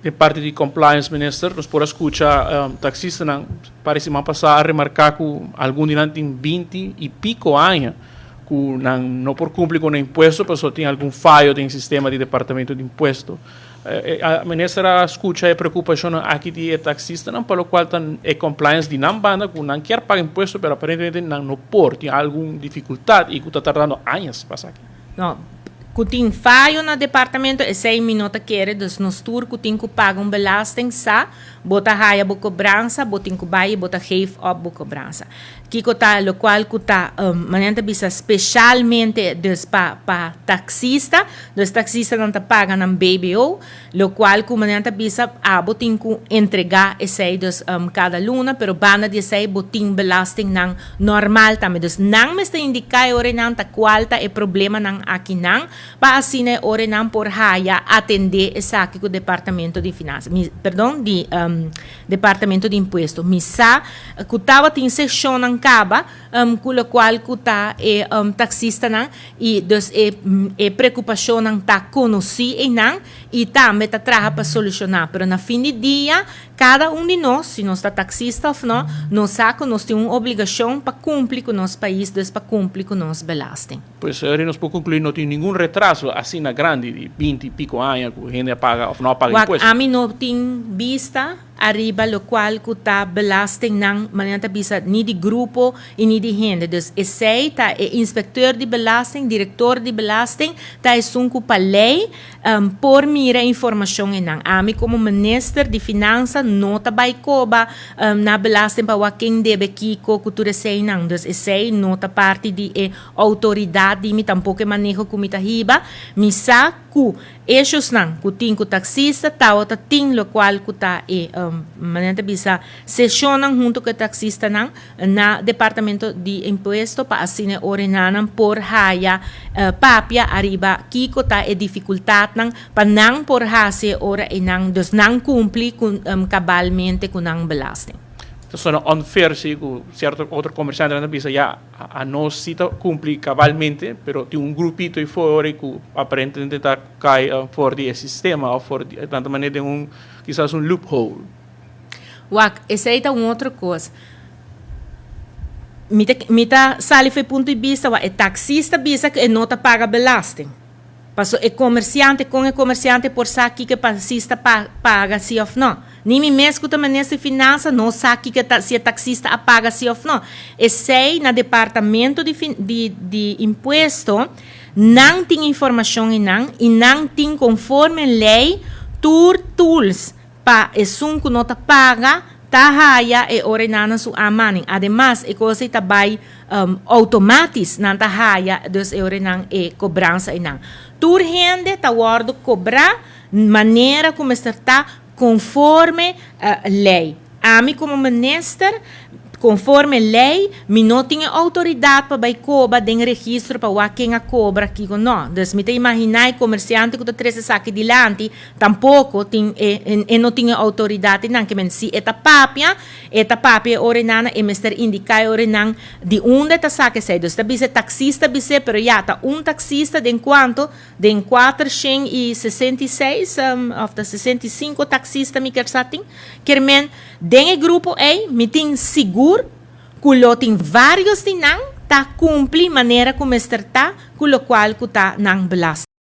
E parti di compliance, minister, nos por a scucha taxistanan pa siman pasa a remarca cu algun di nan tin 20 y pico aña cu nan no por cumpli cu e impuesto, pasobra tin algun fayo den sistema di departamento di impuesto. Minister a scucha e preocupacion aki di e taxistanan, pa locual ta e compliance di nan banda, cu nan kier paga impuesto, pero aparentemente nan no por, tin algun dificultad y cu ta tardando aña pa esaki. No, cu tin fayo na departamento, esey mi no ta kere. Dus nos tur cu tin cu paga un belasting sa, bo ta haya bo cobransa, bo tin cu bay, bo ta geef op bo cobransa. Kico ta locual cu ta manera bisa specialmente dus pa taxista, dus taxista nan ta paga nan BBO, locual cu manera bisa abo tin cu entrega esey dus cada luna, pero banda di esey bo tin belasting nan normal tambe. Dus nan mester indica ora nan ta cual ta e problema nan aki nan, pa asina ora nan por haya atende esaki cu departamento di finansa. Mi, perdon, di departamento di impuesto. Mi sa cu tabatin sesion nan caba cu locual cu ta e taxista nan y dus e preocupacion nan ta conoci e nan y tambe ta traha pa soluciona. Pero na fin di dia, cada un di nos, si nos ta taxista of no, nos sa cu nos tin un obligacion pa cumpli cu nos pais, dus pa cumpli cu nos belasting. Pues nos por conclui, no tin ningun retraso asina grandi di 20 y pico aña cu hende a paga of no a paga Wak, impuesto. Ami no tin bista ariba locual cu ta belasting nan manera ta bisa ni di grupo y ni di hende. Dus esey ta e inspecteur di belasting, director di belasting, ta esun cu pa ley por mira informacion e nan. Ami como minister di finansa no ta bay coba na belasting pa wak ken debe kiko cu tur esey nan. Dus esey no ta parti di e autoridad di mi, tampoco e maneho cu mi ta hiba. Mi sa cu issues nan cu tin cu taxista, ta tin locual cu ta e manera ta bisa sesion nan hunto cu taxista nan na departamento di impuesto pa asina ora nan por haya papia ariba kiko ta e dificultad nan pa nan por hasi ora e nan dus nan cumpli cu cabalmente cu nan belasting. Anto, unfair si cu cierto otro comerciante nan bisa ya a nos si ta cumpli cabalmente, pero tin un grupito ey for cu aparentemente ta cay for di sistema of for di tanto manera di un kisas un loophole. Wak, esey ta un otro cos. Mi ta sali for punto di vista, wak, e taxista bisa cu e no ta paga belasting. Paso e comerciante, con e comerciante por sa cu e taxista paga si of no. Ni mi mes cu ta minister di finansa no sa cu ta, si e taxista a paga si of no. Esey na departamento di impuesto nan tin informacion y nan tin conforme ley tur tools pa esun cu no ta paga ta haya e ora nan su aanmaning. Ademas, e cos ta bay automatisch nan ta haya dus e ora nan e cobransa e nan. Tur hende ta wordo cobra manera como ta conforme ley. Ami como minister, conforme ley, mi no tin autoridad pa bay coba den registro pa wak ken a cobra kiko no. Dus mi ta imagina e comerciante cu ta trece esaki dilanti, tampoco tin e no tin autoridad nan ke men si e ta papia, e ta papia ora nan e mester indica ora nan di unda ta saca esey. Dus ta bisa taxista bisa, pero ya ta un taxista den cuanto den 466 of ta 65 taxista mi kier sa tin. Kier men den e grupo ey mi tin sigur cu lo tin varios di nan ta cumpli manera cu mester ta cu locual cu ta nan belasting.